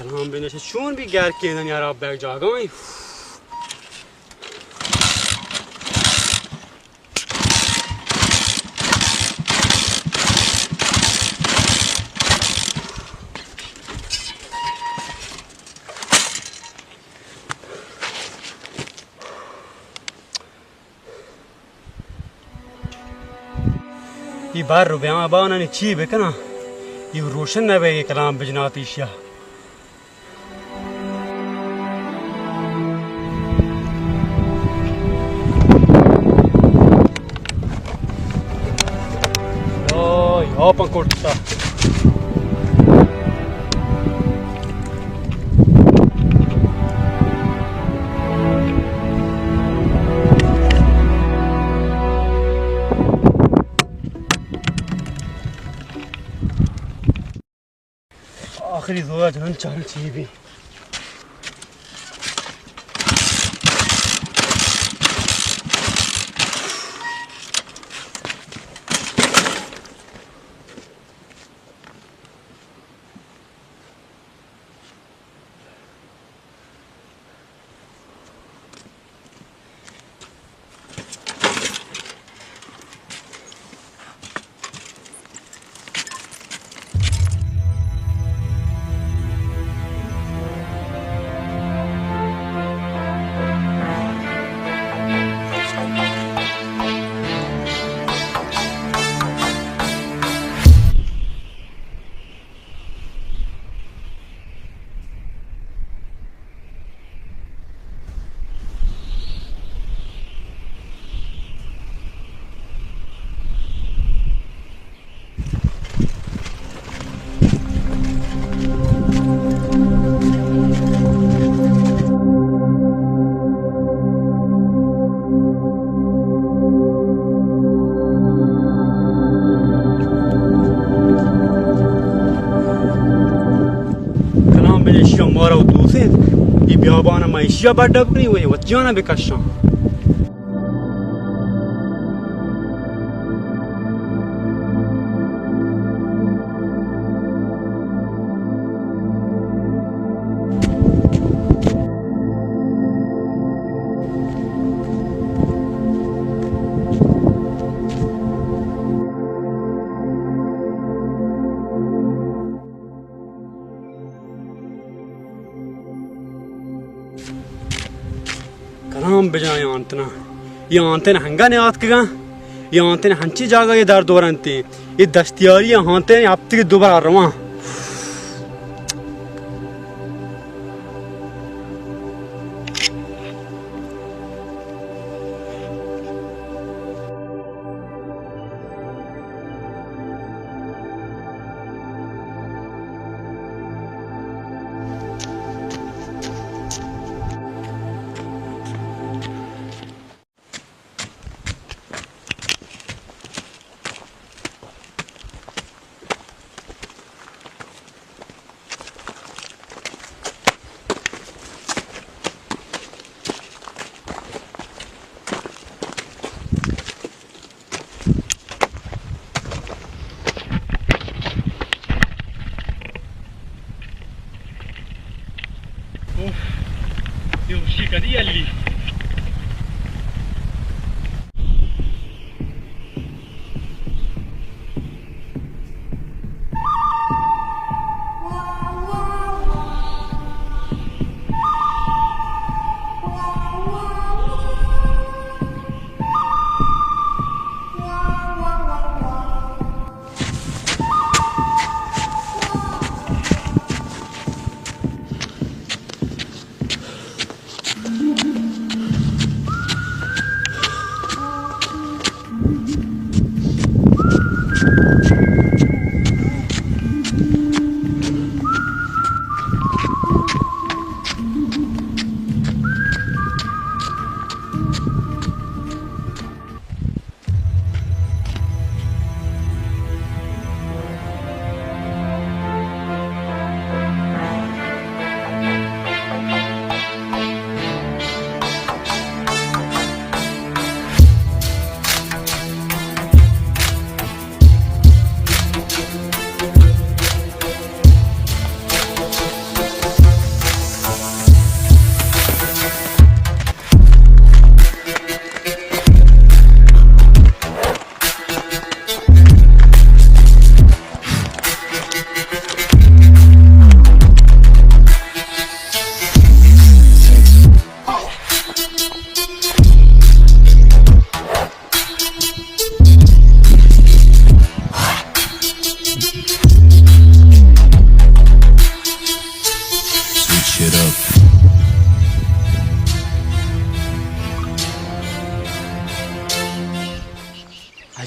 کلام بنش چون بی گیر کیدن یار، آپ بیگ جاگا ایں۔ اے بار رو بیاں بانانی چی بکناں؟ اے روشن نہ بئے کہ کلام بجنات ایشیا۔ آی، آپاں کرتا۔ آخری زورا جنن چارن چی بی۔ کلام بن ایشی ءَ مارا و دوست انت، اے بیابان ءَ ما ایشی ءَ بڈ بکنی و وت جان ءَ بکشاں۔ کلام بجاں اے آنتنا، اے آنتن ہنگا نیاتکگاں، اے آنتن ہنچی جاگہ اے درد ورنت، اے دشتیاری اے آنتن ہفتگے دوبارہ رواں۔ اوف، اے ہوشی کدی ہلی؟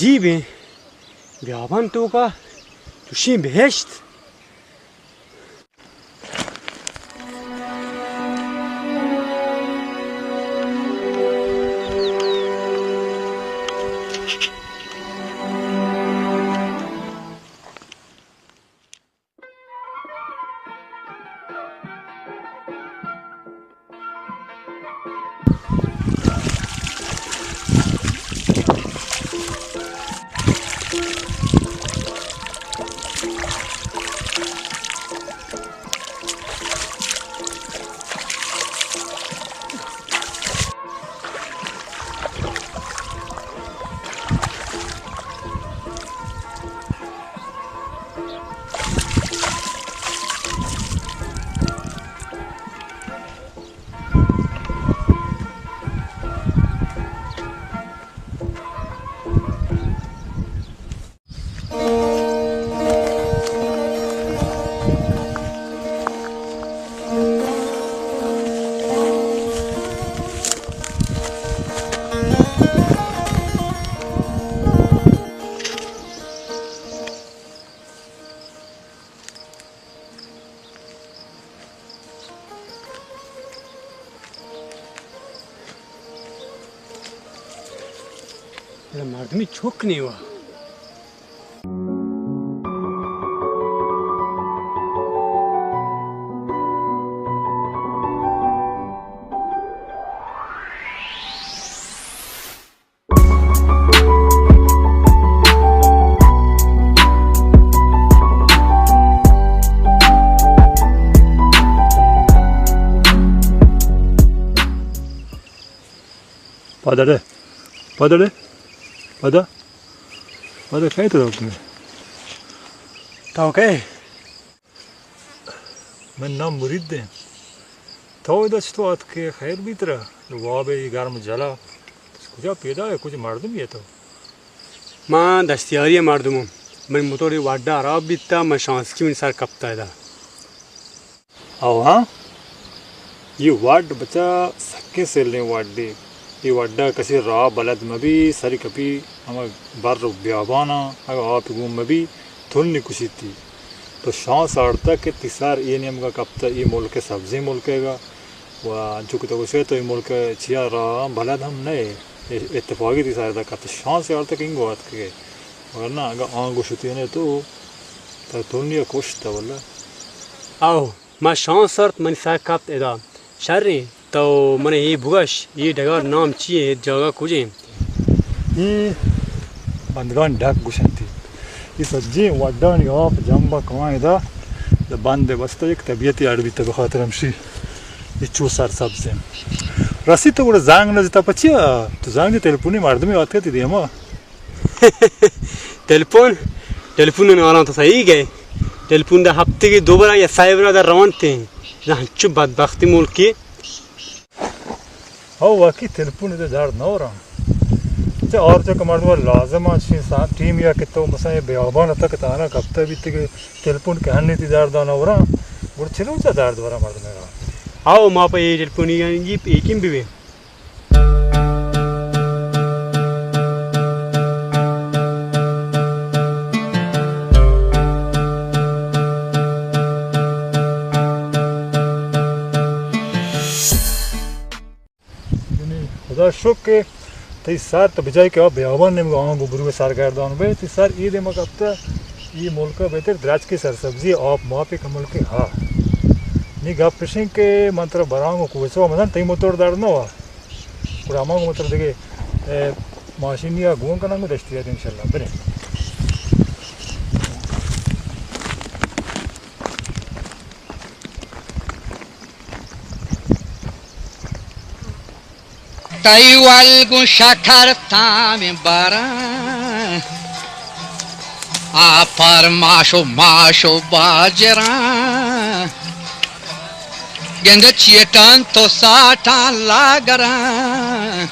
جی بیں، بیابان توکا چوشیں بہشت۔ بلے مردمی چک نیوا۔ پادڑے، پادڑے، پادا، پادا کئے تو؟ تو کئے؟ من نام مرید ایں۔ تو ادا چطور آتکے؟ خیر بیت ترا؟ واب ءَ اے گرم جلا۔ کجا پیدا ئے؟ کجا مردمے ئے تو؟ من دشتیاری ءِ مردم آں۔ منی موتور اے وڈا ہراب بیتا، من شانسکی منی سر کپتا ادا۔ او ہاں، اے وڈ بچا سکیں سلیں وڈے۔ اے وڈا کسے راہ بلد مبی، سری کپی ہما بر و بیابانا، اگاں آپ گون مبی، تنی کشیتی۔ تو شانس آڑتگ کہ تئی سر اے نیمگا کپتہ، اے ملک سبزیں ملکے گا۔ و انچو کہ تو گوشے تو اے ملک چیا راہ بلد ہم نئے، اتفاقی تئی سر ادا کپتہ، شانس آڑتگ کہ انگو آتکگے، ورنہ اگاں آنگو شتینے تو، ترا تنیا کشتہ واللہ۔ او۔ ما شانس آرت، منی سر کپت ادا۔ شریں، تو منا اے بگش، اے ڈگار نام چی ایں، اے جاگہ کجا ایں؟ اے بندگان ڈک گوشنتی۔ اے سجیں وڈانی آپ جمب کاں ادا، داں بند بستہ، یک طبیعتی اڑ بیتہ، بخاطر ہمشی اے چو سرسبز ایں۔ رسی تو گڑا زنگ نہ جتا پچیا؟ تو زنگ جی، تلپونی مردمے آتکہ تئی دیما۔ ٹیلیفون، ٹیلیفون ناراں تو صحیح گئے۔ ٹیلیفون دا ہفتے کے دو برا یا سہ برا دا روان تے۔ دا ہنچو بدبختی ملکی۔ ہو، واقعی ٹیلیفون دے درد نہ ہو رہا۔ چہ اور چہ کہ مردم لازم آ چین سا ٹیم یا کہ تو مثلاً یہ بیابان تک تانا کپتا بیتے کہ ٹیلیفون کہ ہنی تی درد نہ ہو رہا۔ گڑ چلو چا درد ورا مردم را۔ آؤ ما پہ یہ ٹیلیفون ہی گی ایکیم بھی بے۔ یعنی خدا شکر کہ تئی سر تو بجائے کہ آ بیابان نیمگا آنگو بروے سرگردان بے، تئی سر اے دیما کپتا، اے ملک بہتر درچکے سرسبزی آپ ماپے کہ ملک ہا۔ نی گپ اشیں کہ من ترا برانگو کوچو مزن تئی موتور درد نہ ہوا۔ گڑا ہما گوں ترا دگہ، اے، ماشینی ءَ گون کناں گوں دشتی ءَ انشاءاللہ۔ بریں۔ تئی ول گوں شکر تام براں، آ پر ماش و ماش و باجراں۔ گند چیٹان تو ساٹان لاگراں،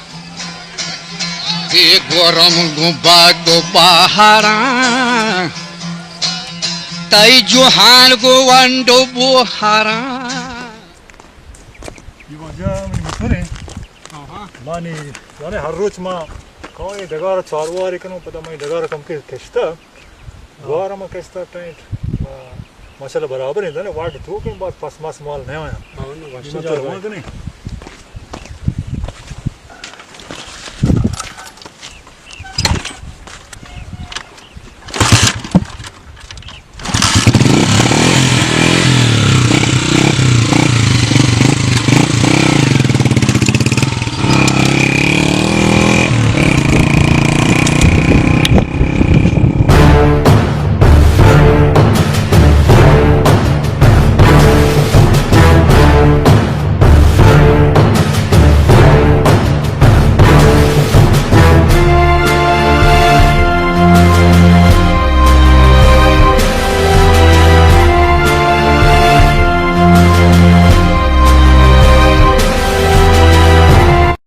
اے گورم گوں باگ و باہاراں، تئی جوہان گوں ونڈ و بوہاراں۔ اے واجہ منی موتور ایں۔ آہاں۔ مانی، یعنی ہر روچ ما ہاں، یہ ڈگار چارواری کنوں، پدا میں ڈگار کم کے کشتا۔ گوار ہم کشتا ٹینٹ۔ ما-، ماشاءاللہ برابر ہیں، دنے واٹ تو کہ بات پس ماس مال نہیں آیا۔ ہاں، وشیں جاگہ ہے۔